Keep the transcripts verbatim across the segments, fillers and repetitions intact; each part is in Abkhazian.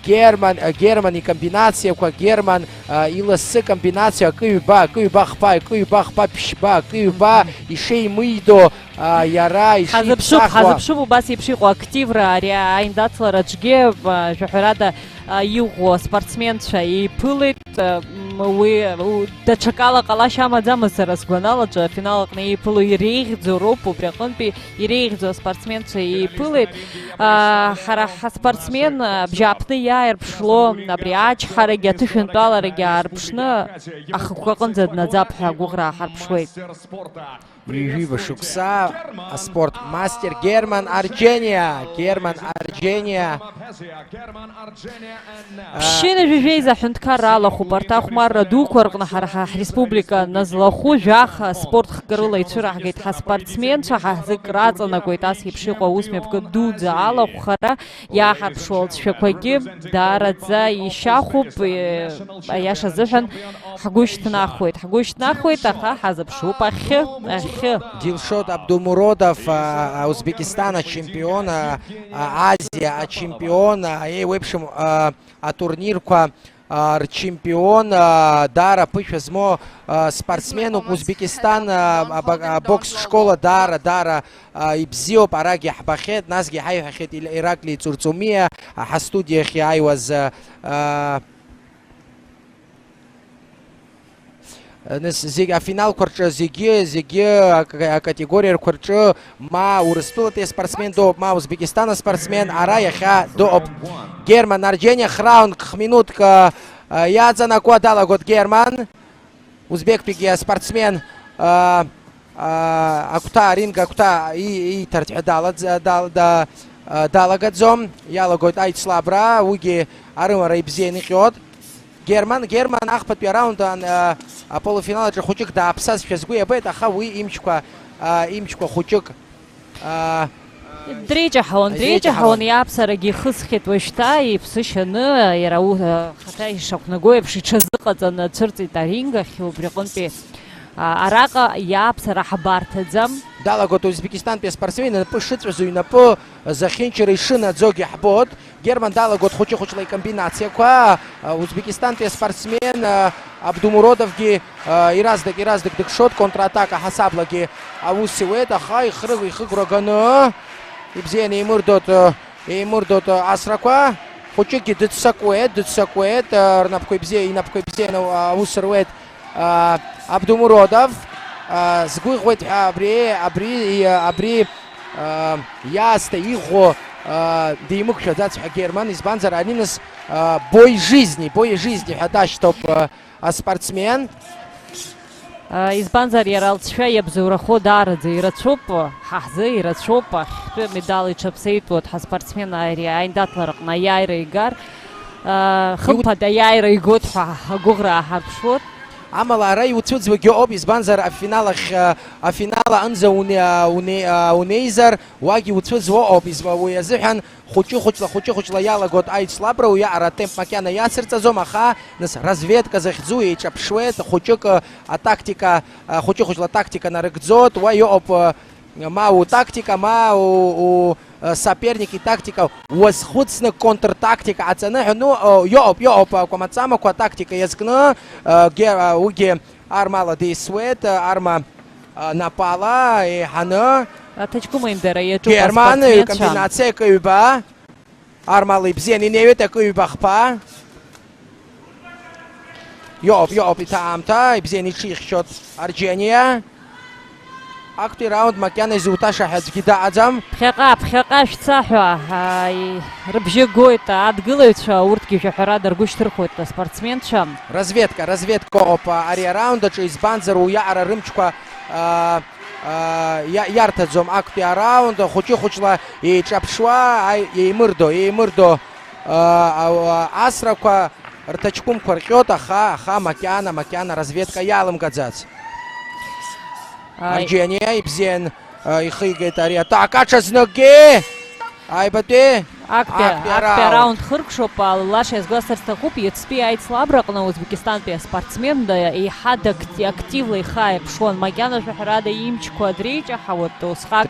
Герман, а, Герман икомбинациақәа, Герман, а, илассы комбинациа, акы-ҩба, акы-ҩба хԥа, акы-ҩба хԥа ԥшьба, акы-ҩба ишеимидо, а, иара ишиԥсахуа. Ҳазыԥшуп, ҳазыԥшуп убас еиԥш иҟоу активра ари аиндаҭлараҿгьы, а, жәаҳәарада, а, иӷәӷәоу аспортсменцәа еиԥылеит, а, м, уи, у, даҽакала ҟалашьа амаӡамызт сара сгәанала, аҿы афинал аҟны еиԥыло иреиӷьӡоу роуп, убри аҟынтәи иреиӷьӡоу аспортсменцәа еиԥылеит. А, ҳара ҳаспортсмен, а, бжьааԥны иааирԥшло, абри ачҳарагьы аҭышәынтәаларагьы аарԥшны ахықәкы аҟынӡа днаӡап ҳәа агәыӷра ааҳарԥшуеит. Ҩажәиба шықәса аспорт мастер Герман Арџьениа, Герман Арџьениа. Ԥшьынҩажәи жәеиза аҳәынҭқарра алахәуп. Арҭ ахәмарра дуқәа рҟны ҳара ҳа ҳреспублика назлахәу жәаха спорт хкы рыла ицәыраҳгеит ҳаспортсменцәа, ҳа ҳзы краҵанакуеит ас еиԥш иҟоу аусмҩаԥгатә дуӡӡа алахәхара. Иааҳарԥшуа алҵшәақәагьы даараӡа ишьахәуп, е, аиаша азыҳәан ҳгәы шьҭнахуеит, ҳгәы шьҭнахуеит, аха ҳазыԥшуп ахьы, ахьы. Дилшот Абдумуродов, а, а, Узбекистан ачемпион, а, а, Азиа ачемпион, а, еиуеиԥшым, а, атурнирқәа, а, рчемпион, а, даара ԥышәа змоу, а, спортсменуп. Узбекистан, а, або-, абокс школа даара, даара, а, ибзиоуп, арагьы ҳбахьеит, насгьы ҳаиҳәахьеит Ил-, Ираклий Цурцумиа, а, ҳастудиахь иааиуаз, а, а, Нас зегь афиналқәа рҿы зегьы, зегьы ак-, акатегориақәа рҿы ма Урыстәылатәи аспортсмен дыҟоуп, ма Узбекистан аспортсмен, ара иахьа дыҟоуп Герман Арџьениа, храундк хминуҭк, а, а, иаҵанакуа далагоит Герман, узбектәигьы аспортсмен, а, а, агәҭа, аринг агәҭа и-, ииҭарц ҳәа далаӡ-, дал-, да-, а, далагаӡом, иалагоит аицлабра, уигьы арымара ибзианы иҟьоит. Герман, Герман ахԥатәи араунд аан, а, аполуфинал аҿы хәыҷык дааԥсазшәа сгәы иабеит, аха уи имчқәа, а, имчқәа хәыҷык, а, Дреиҷаҳауан, дреиҷаҳауан, дреиҷаҳауан. Иааԥсарагьы ихысхьеит уажәшьҭа, иԥсы шьаны, иара у-, а, хаҭа ишақәнаго еиԥш иҽазыҟаҵаны дцәырҵит аринг ахь, убри аҟынтәи, а, араҟа иааԥсара ҳабарҭаӡам. Далагоит Узбекистантәи аспортсмен, инапы шыҵәазу, инапы зехьынчара ишынаӡогьы ҳбоит. Герман далагоит хәыҷы-хәыҷла икомбинациақәа. Узбекистантәи аспортсмен Абдумуродовгьы иразнык, иразнык дыкшоит, контратака ҳасаблагьы аус иуеит, аха ихры-, ихыгәра ганы ибзианы еимырдоит, еимырдоит асрақәа. Хәыҷыкгьы дыццакуеит, дыццакуеит, рнапқәа ибзиа-, инапқәа ибзианы аус руеит. А, Абдумуродов, а, сгәыӷуеит ҳәа абри, абри, и, абри, а, иаасҭа иӷәӷәо, а, димықәшәаӡац ҳәа Герман, избанзар, Алинас, а, бой жизни, бой жизни ҳәа дашьҭоуп, а, аспортсмен. А, избанзар, иара алҵшәа иабзоурахо даараӡа ирацәоуп, ҳа ҳзы ирацәоуп, ахьтәы медал иҽаԥсеитәуеит ҳаспортсмен ари аиндаҭлараҟны аиааира игар, а, хымԥада аиааира игоит ҳәа агәыӷра ааҳарԥшуеит. Амала ара иуцәыӡуагьы ыҟоуп, избанзар, афинал ахь, а, афинал аҟынӡа уне-, а, уне-, а, унеизар, уагьы уцәыӡуа ыҟоуп, изма-, уи азыҳәан хәыҷы-хәыҷла, хәыҷы-хәыҷла иалагоит аицлабра, уиаҟара атемп макьана иацырҵаӡом, аха, нас, разведка захьӡу еиҿаԥшуеит, хәыҷык, а, атактика, а, хәыҷы-хәыҷла атактика нарыгӡоит, уа иҟоуп, а, ма утактика, ма у, у, э, соперник итактика уазхәыцны контртактика аҵаны ҳәа, ну, э, иоуп, иоуп, э, кәамаҵамақәа атактика иазкны, э, ге-, э, уигьы армала деисуеит, э, арма, э, напала еиҳаны. Аҭаҷкәым аимдара иаҿуп Герман, аспортсменцәа. Комбинациа акы-ҩба. Армала ибзиан инеиуеит акы-ҩба хԥа. Иоуп, иоуп, иҭаамҭа, ибзиан иҽихьчоит Арџьениа. Актәи раунд макьана изуҭаша ҳәа аӡәгьы дыҟаӡам. Ԥхьаҟа, ԥхьаҟа шәца ҳәа, ааи, рыбжьы гоит адгылаҩцәа, урҭгьы жәаҳәарада ргәы шьҭырхуеит аспортсменцәа. Разведка, разведка ыҟоуп ари араунд аҿы, избанзар, уиаҟара рымчқәа, аа, аа, иа-, иарҭаӡом актәи араунд, хәыҷы-хәыҷла еиҿаԥшуа, аи-, еимырдо, еимырдо, аа, аа, асрақәа рҭаҷкәымқәа рҟьоит, аха, аха макьана, макьана разведка иалымгаӡац. Ааи. Арџьениа ибзиан, аа, ихигеит ари атака аҽазныкгьы. Аибатәи актәи, актәи актәи араунд. Араунд хыркәшоуп, а, Лаша иазгәасҭар сҭахуп, иацтәи аицлабраҟны Узбекистантәи аспортсмен, а, еиҳа дак-, активла ихы ааирԥшуан, макьана жәаҳәарада имчқәа дреиҷаҳауеит, усҟак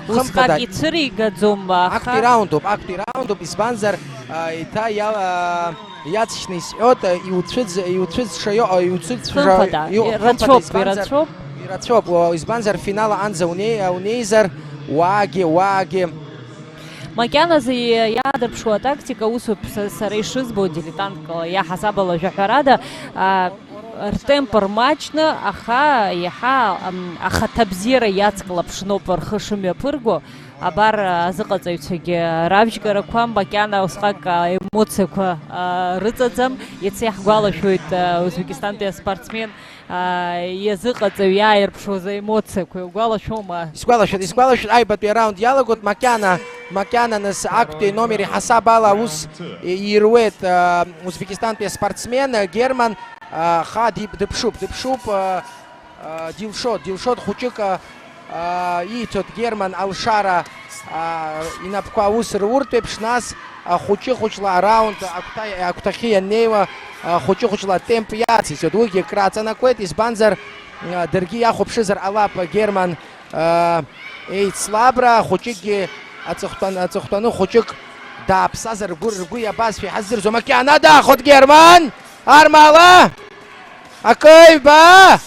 Усҟак хымԥада, ицәыригаӡом, аха актәи раундуп, актәи раундуп, избанзар, а, еиҭа иал-, а, иаҵшьны исҳәоит, а, иуцәыӡ-, иуцәыӡша иҟа-, иуцәыӡша хымԥада, иу-, хымԥада, ирацәоуп, избанзар, ирацәоуп. Ирацәоуп, уа, избанзар финал аҟанӡа унеи-, унеизар, уаагьы, уаагьы. Макьаназы иа-, иаадырԥшуа атактика усуп, са-, сара ишызбо, дилетантла иаҳасабала жәаҳәарада, а, ртемп рмаҷны, аха иаҳа, ам, ахаҭабзиара иацклаԥшноуп рхы шымҩаԥырго. Абар, азыҟаҵаҩцәагьы равжьгарақәа макьана усҟак аемоциақәа, а, рыҵаӡам. Иацы иаҳгәалашәоит, а, Узбекистантәи аспортсмен, а, иазыҟаҵаҩ иааирԥшуаз аемоциақәа. Иугәалашәома? Исгәалашәоит, исгәалашәоит, аҩбатәи араунд иалагоит, макьана, макьана нас актәи номери ҳасаб ала аус ируеит, а, Узбекистантәи аспортсмен, а, Герман, а, ха диб-, дыԥшуп, дыԥшуп, а, а, Дилшот, Дилшот хәыҷык, а, а, ииҭоит Герман алшара, а, инапқәа аус руртә еиԥш, нас, а, хәыҷы-хәыҷла араунд агәҭа-, агәҭахьы ианнеиуа, а, хәыҷы-хәыҷла атемп иациҵоит. Уигьы краҵанакуеит, избанзар, а, даргьы иахәаԥшызар ҟалап Герман, а, еицлабра, хәыҷыкгьы аҵыхәтәан-, аҵыхәтәаны хәыҷык дааԥсазар ргәы, ргәы иабазшәа иҳаздырӡом. Макьана даахәот Герман! Армала! Акы ҩба!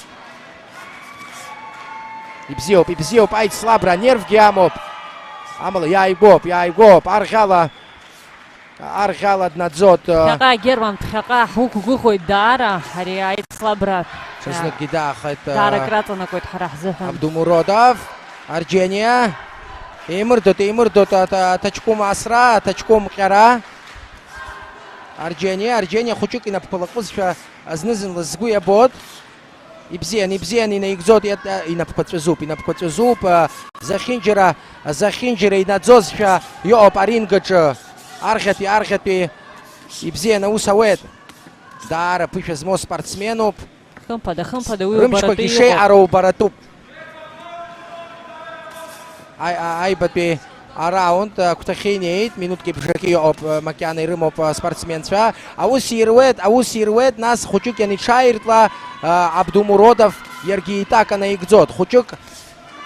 Ибзиоуп, ибзиоуп, аицлабра, анервгьы амоуп. Амала иааигәоуп, иааигәоуп, арӷьала, арӷьала днаӡоит. Ԥхьаҟа, Герман, ԥхьаҟа ҳуқәгәыӷуеит даара, ари аицлабра. Ҽазныкгьы даахеит, даара а, краҵанакуеит ҳара ҳзыҳәан. Абдумуродов, Арџьениа, еимырдоит, еимырдоит аҭ-, аҭаҷкәым асра, аҭаҷкәым ҟьара. Арџьениа, Арџьениа хәыҷык инапқәа лаҟәызшәа зны-зынла згәы иабоит. Ибзиан, ибзиан, инаигӡоит, иат-, а, инапқәа ҵәызуп, инапқәа ҵәызуп, а, зехьынџьара, зехьынџьара инаӡозшәа иҟоуп аринг аҿы. Арӷьатәи, арӷьатәи, ибзиан, аус ауеит. Даара ԥышәа змоу спортсменуп. Хымԥада, хымԥада, уи рымчқәагьы убаратәы иҟоуп. Шеиҟароу убаратәуп. Аи-, а-, аибатәи араунд агәҭахьы инеит, минуҭк ибжаки иҟоуп, макьана ирымоуп, а, спортсменцәа. Аус ируеит, аус ируеит, нас хәыҷык ианиҽааиртла, а, Абдумуродов иаргьы итака наигӡоит. Хәыҷык,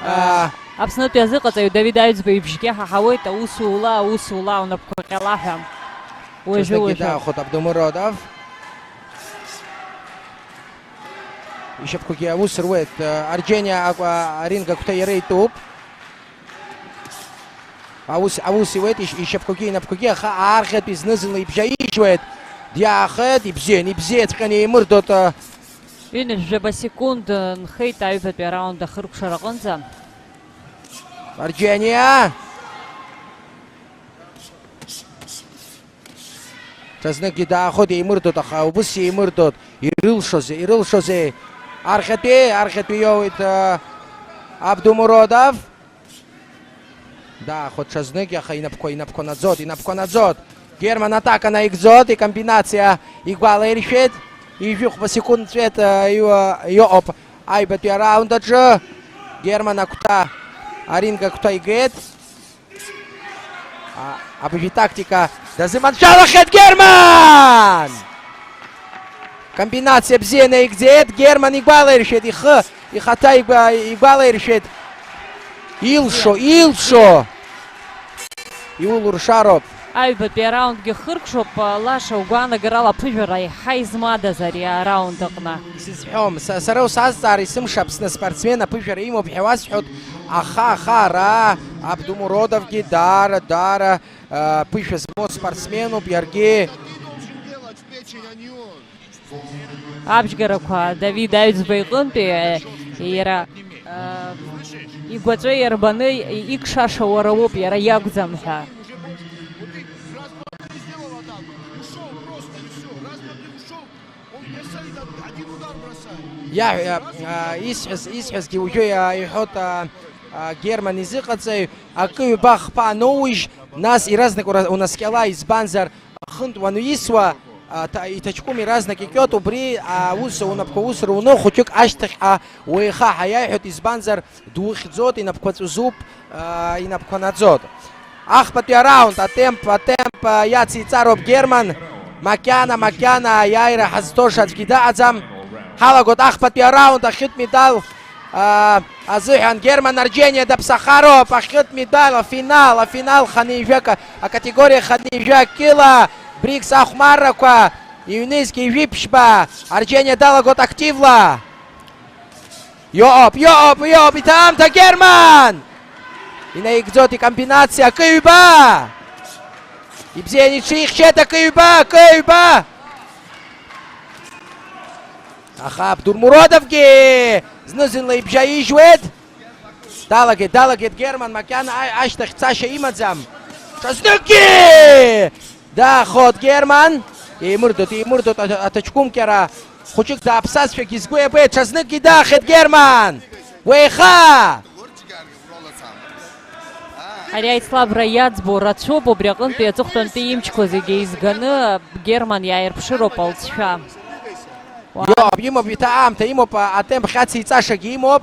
а, Аԥснытәи азыҟаҵаҩ Давид Аҩӡба ибжьгьы ҳаҳауеит, аусула, аусула, унапқәа ҟьала ҳәа. Уажәы, ҽазныкгьы уажәы. Даахәот Абдумуродов. Ишьапқәагьы аус руеит, а, Арџьениа акәа аринг агәҭа иара итәуп. Аус, аус иуеит иш-, ишьапқәагьы, инапқәагьы, аха аарӷьатәи зны-зынла ибжьаижьуеит. Диаахеит, ибзиан, ибзиаҵәҟьаны еимырдоит, а. Ҩынҩажәаба секунд нхеит аҩбатәи араунд ахыркәшара аҟынӡа. Арџьениа! Ҽазныкгьы даахоит, еимырдоит, аха убыс еимырдоит. Ирылшозеи, ирылшозеи? Архьатәи, архьатәи иоуеит, а, Абдумуродов. Даахәаҽ азнык, аха инапқәа, инапқәа наӡоит, инапқәа наӡоит. Герман атака наигӡоит, икомбинациа игәалаиршәеит. Ҩажәихәба секунд ҵуеит, э, иу-, иҟоуп аҩбатәи араунд аҿы. Герман агәҭа, аринг агәҭа игеит. А, абыржәы итактика дазыманшәалахьеит Герман! Комбинациа бзиа наигӡеит, Герман игәалаиршәеит, ихы, ихаҭа игәа-, игәалаиршәеит. Илшо, илшо! Иулуршароуп. Аҩбатәи араундгьы хыркәшоуп, лаша угәаанагарала аԥыжәара еиҳа измадаз ари араунд аҟны. Исызҳәом, са, сара усазҵаара исымша Аԥсны спортсмен аԥыжәара имоуп ҳәа уасҳәоит, аха, аха, ара Абдумуродовгьы даара, даара, а, ԥышәа змоу спортсменуп, иаргьы. Абжьгарақәа Давид Аҩӡба иҟынтәи, э, иара, э, игәаҵәа иарбаны икшаша уара уоуп, иара иакәӡам ҳәа. Иаҳ-, а, а, исҳәаз, исҳәазгьы уажәы, а, иҳәоит, а, а, Герман изыҟаҵаҩ, акы-ҩба хԥа аноуижь, нас иаразнак ура-, унаскьала, избанзар, хынтә уанаисуа, а, ҭа-, иҭаҷкәым иаразнак икьоит, убри, а, аус, унапқәа ус руны, хәыҷык ашьҭахьҟа уеиха ҳәа иаиҳәоит, избанзар, духьӡоит, инапқәа ҵәызуп, а, инапқәа наӡоит. Ахԥатәи араунд, атемп, атемп, а, иациҵароуп Герман. Макьана, макьана аиааира ҳазҭоша аӡәгьы дыҟаӡам. Ҳалагоит ахԥатәи араунд, ахьытә медал аа, азыҳәан Герман Арџьениа даԥсахароуп, ахьхьытә медал, афинал, афинал хынҩажәак, акатегориа хынҩажәак кила, БРИКС ахәмаррақәа иҩнызқь ҩажәи ԥшьба, Арџьениа далагоит активла. Иоуп, иоуп, иоуп, иҭаамҭа Герман! Инаигӡоит икомбинациа, акы-ҩба! Ибзианы иҽихьчеит, акы-ҩба, акы-ҩба! Аха Абдурмуродовгьы зны-зынла ибжьаижьуеит. Далагеит, далагеит Герман, макьана а-, ашьҭахь цашьа имаӡам. Ҽазныкгьы! Даахоит Герман. Еимырдоит, еимырдоит аҭ-, аҭаҷкәым кьара. Хәыҷык дааԥсазшәагьы згәы иабеит. Ҽазныкгьы даахеит Герман. Уеиха! Ари аицлабра иаӡбо рацәоуп, убри аҟынтәи аҵыхәтәантәи имчқәа зегьы еизганы Герман иааирԥшыроуп алҵшәа. Уа- Иоуп, имоуп, иҭа аамҭа имоуп, а-, атемп хьациҵашагьы имоуп.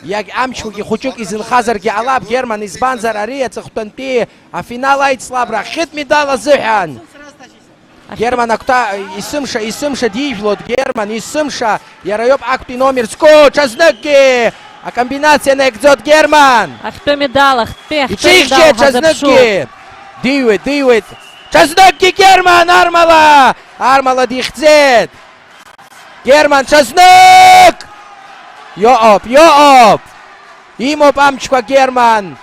Иагь амчқәагьы хәыҷык изынхазаргьы ҟалап, Герман, избанзар ари аҵыхәтәантәи афинал аицлабра ахьхьытә медал азыҳәан. Герман агәҭа, есымша, есымша дижәлоит, Герман, есымша, иара иоуп актәи номер зку, ҽазныкгьы акомбинациа наигӡоит Герман. Ахьтәы медал, ахьтәы, ахьтәы иҽихьчеит медал ҳазыԥшуп. Ҽазныкгьы. Диуеит, диуеит. Ҽазныкгьы Герман, армала, армала дихьӡеит. Герман, ҽазнык! Иоуп, иоуп! Имоуп амчқәа Герман!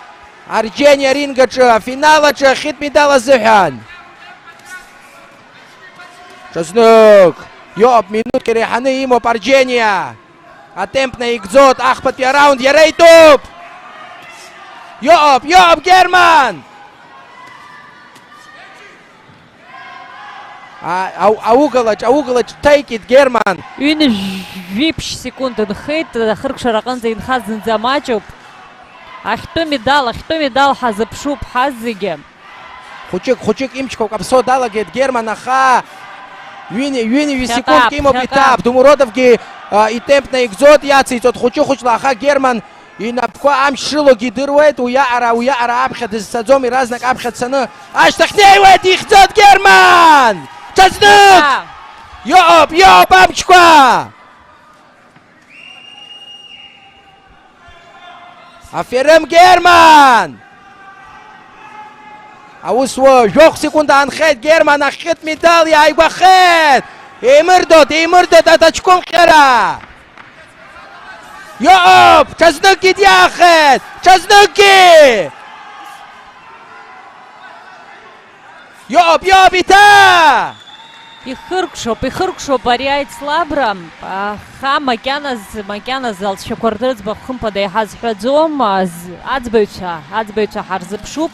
Арџьениа аринг аҿы, афинал аҿы ахьтә медал азыҳәан! Ҽазнык! Иоуп, минуҭк иреиҳаны имоуп Арџьениа! Атемп наигӡоит, ахԥатәи араунд иара итәуп! Иоуп, иоуп, Герман! А, ау-, аугалаҿ, аугалаҿ ҭаикит Герман. Ҩынҩажәи ԥшь секунд нхеит, ахыркәшара аҟынӡа инхаз зынӡа маҷуп. Ахьтәы медал, ахьтәы медал ҳазыԥшуп ҳазегьы. Хәыҷык, хәыҷык имчқәа каԥсо далагеит Герман, аха ҩынҩажәи, ҩынҩажәи секундк имоуп иҭаап. Думуродовгьы, а, итемп наигӡоит, иациҵоит хәыҷы-хәыҷла, аха Герман Инапқәа амч шылоугьы идыруеит, уиаҟара, уиаҟара аԥхьа дызцаӡом, иаразнак аԥхьа дцаны ашьҭахь днеиуеит, ихьӡоит Герман! Ҽазнык! Иоуп, иоуп амчқәа! Аферым Герман! Аус уа, жәохә секунда аанхеит, Герман ахьхьытә медал иааигәахеит! Еимырдоит, еимырдоит аҭаҷкәымҟьара! Иоуп! Ҽазныкгьы диаахеит! Ҽазныкгьы! Иоуп, иоуп, иҭа! Ихыркәшоуп, ихыркәшоуп ари аицлабра, аха макьаназ, макьаназ алҵшәақәа рыӡбахә хымԥада иҳазҳәаӡом, аз-, аӡбаҩцәа, аӡбаҩцәа ҳарзыԥшуп.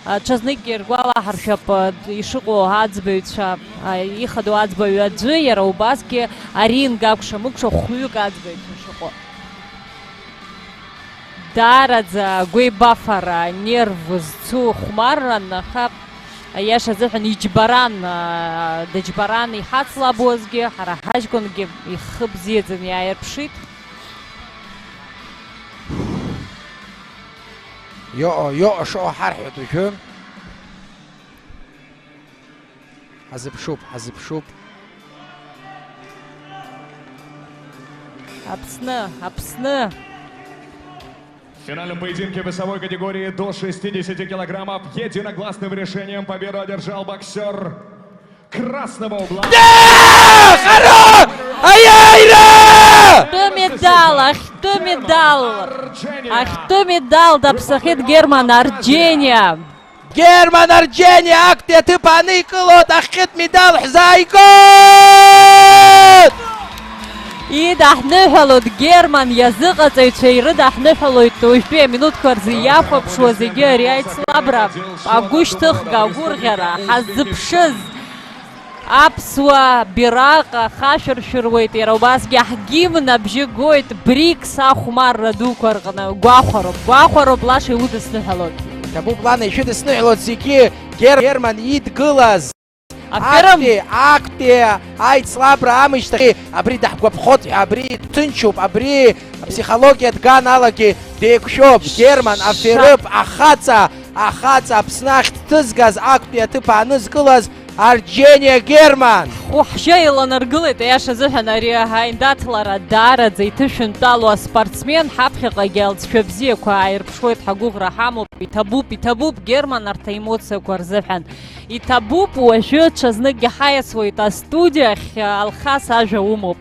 А, ҽазныкгьы ргәалаҳаршәап, а, ишыҟоу аӡбаҩцәа, а, ихадоу аӡбаҩ аӡәы, иара убасгьы аринг акәша-мыкәша хәҩык аӡбаҩцәа шыҟоу. Даараӡа агәеибафара, анерв зцу хәмарран, аха, аиаша азыҳәан, иџьбаран, а, дыџьбаран иҳацлабуазгьы, ҳара ҳаҷкәынгьы ихы бзиаӡаны иааирԥшит. Иоҟа, иоҟа шыҟоу ҳарҳәоит уажәы. Ҳазыԥшуп, ҳазыԥшуп. Аԥсны, Аԥсны. В финальном поединке весовой категории до шестидесяти килограммов единогласным решением победу одержал боксер красного угла. Аиааира! Ахьтәы медал, ахьтәы медал, ахьтәы медал даԥсахеит Герман Арџьениа. Герман Арџьениа актәи аҭыԥ ааникылоит, ахьхьытә медал ҳзааигоит! Идаҳныҳәалоит Герман иазыҟаҵаҩцәа, ирыдаҳныҳәалоит уажәтәи аминуҭқәа рзы иахәаԥшуа зегьы ари аицлабра, агәышьҭыхга, агәырӷьара ҳаззыԥшыз. Аԥсуа бираҟ ахашәыршәыруеит, иара убасгьы ҳгимн абжьы гоит, БРИКС ахәмарра дуқәа рҟны. Гәахәароуп, гәахәароуп, лаша иудысныҳәалоит. Ҭабуп, Лана, ишәыдысныҳәалоит зегьы, Гер-, Герман идгылаз. Аферым! Актәи, актәи аицлабра аамышьҭахь абри даҳгәаԥхоит ҳәа, абри дҭынчуп, абри аԥсихологиа дганалагьы деиқәшәоуп. Герман, аферым, ахаҵа, ахаҵа Аԥсны ахь дҭызгаз, актәи аҭыԥ аанызкылаз, Арджениа Герман! Ҳхәы-ҳжьы еиланаргылеит, аиаша азыҳәан ари аҳаиндаҭлара даараӡа иҭышәынтәалоу аспортсмен, ҳаԥхьаҟагьы алҵшәа бзиақәа ааирԥшуеит, ҳагәыӷра ҳамоуп, иҭабуп, иҭабуп, Герман, арҭ аемоциақәа рзыҳәан. Иҭабуп, уажәы ҽазныкгьы ҳаиасуеит астудиахь, Алхас, ажәа умоуп.